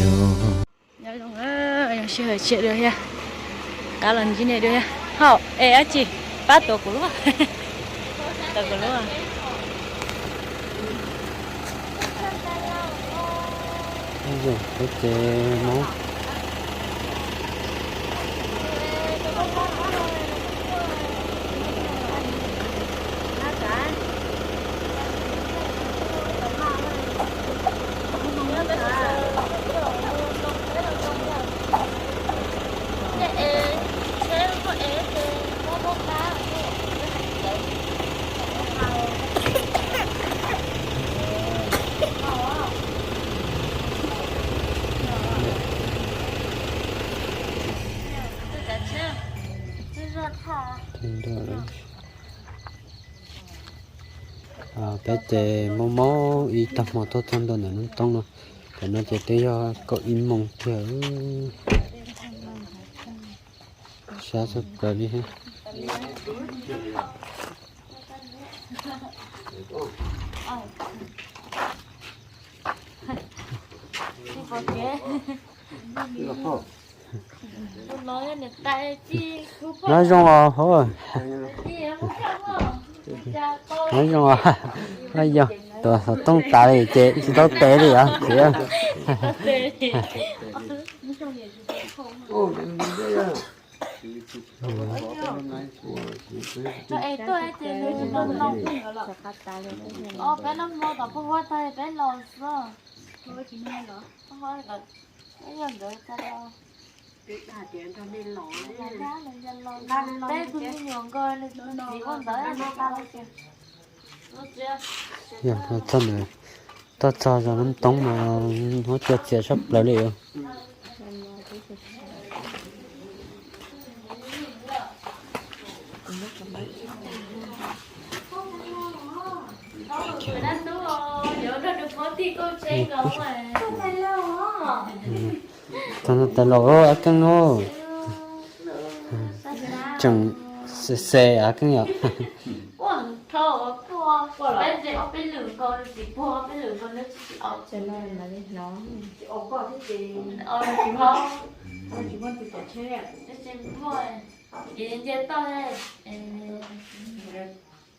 Nyob zoo, zoo sij hawm tshiab dua thiab. Qab los ntsib nej dua thiab. Hauj, es dab tsi? Pab tuav kuv lub, tuav kuv lub. Peb ces Hmoob. Peb ces mob mob ib tag hmo tuaj txog ntua ntawm lub roob no. Tam no ces twb yog kaum ib moos kiag. Sab tshaj plaws li thiab. Nyob zoo os hauv. Nyob zoo os. Yog tuav xov tooj tas li ces tsis tau tev li os txiv. Yog txog ntawd, tuaj txog zos Loob Toob mas huab cua txias tshaj plaws li. Tag no tas los ab Keej lauj, tseem xe xe ab Keej yom.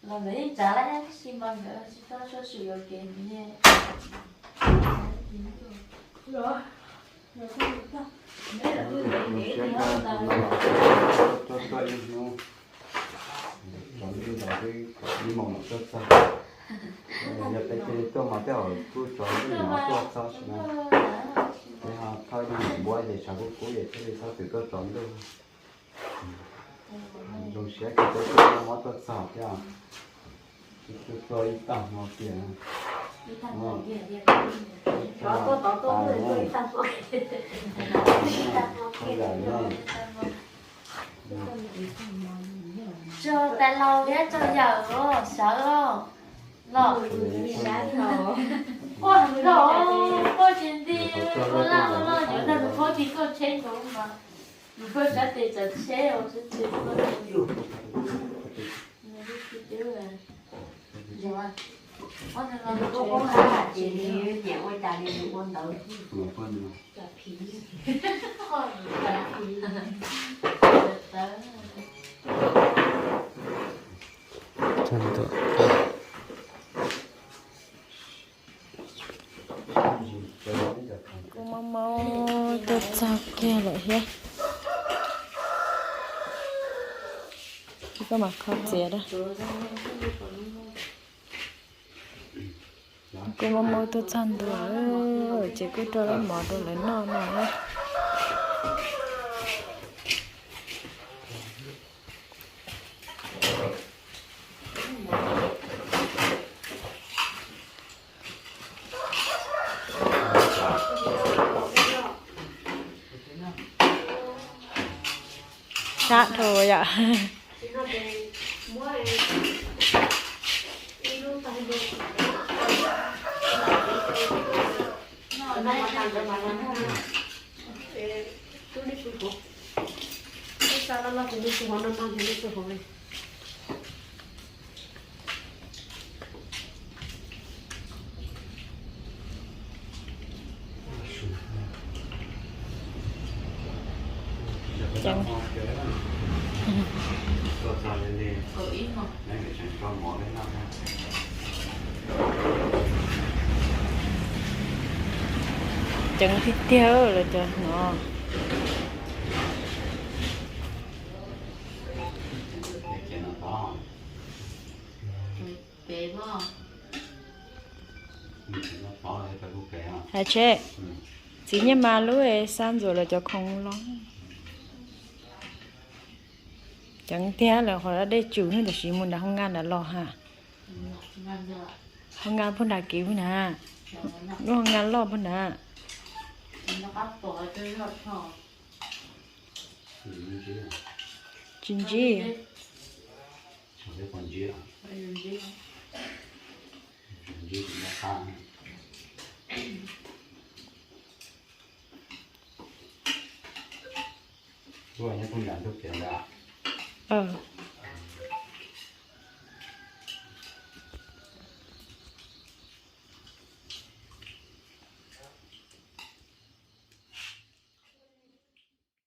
Los ntawd yeej tsav lawm tab sis mas nkawd tsis tau sab swm yuam kev nws. Tsaus ntuj ntawd twb kaum ib moos lawm tuaj txog. Yog peb cia li tuaj mas tej zaum kuj tsaus ntuj no tuaj txog sim no. Peb ho thawj lub npua ces tshav kub kub es thiaj li txhob txwm tuaj tsaus ntuj. Zoo siab kawg peb tuaj mob tuaj txog thiab. Tuaj ib tag hmo tiag. Tsaug tais laus thiab tsaug yawm sawv los. Quaj heev los, quaj tsis nti, quaj laj laj yuav nrog nws phob tig koj tsheb nkaus mas nws pheej sab tes tsav tsheb os. Kuv mob mob tuaj txog kiag lawm thiab. Koj mam kho txiav da. Kuv mob mob tuaj txog ntua, ces kuj rau lub mov rau lawv noj no na. Sab dhau yom. Ceev, ceev tiag tiag lawm cov no. Hais tsheb, txiv Nyiaj Mas lub xab ntxuav lawv cov khoom los. Ceev tiag lawm, qhov dej tsum tab sis mus nram hoob nkas nram los ha. Hoob nkas puag nram kev puag na, lub hoob nkas loj puag na. Tsis ntsib.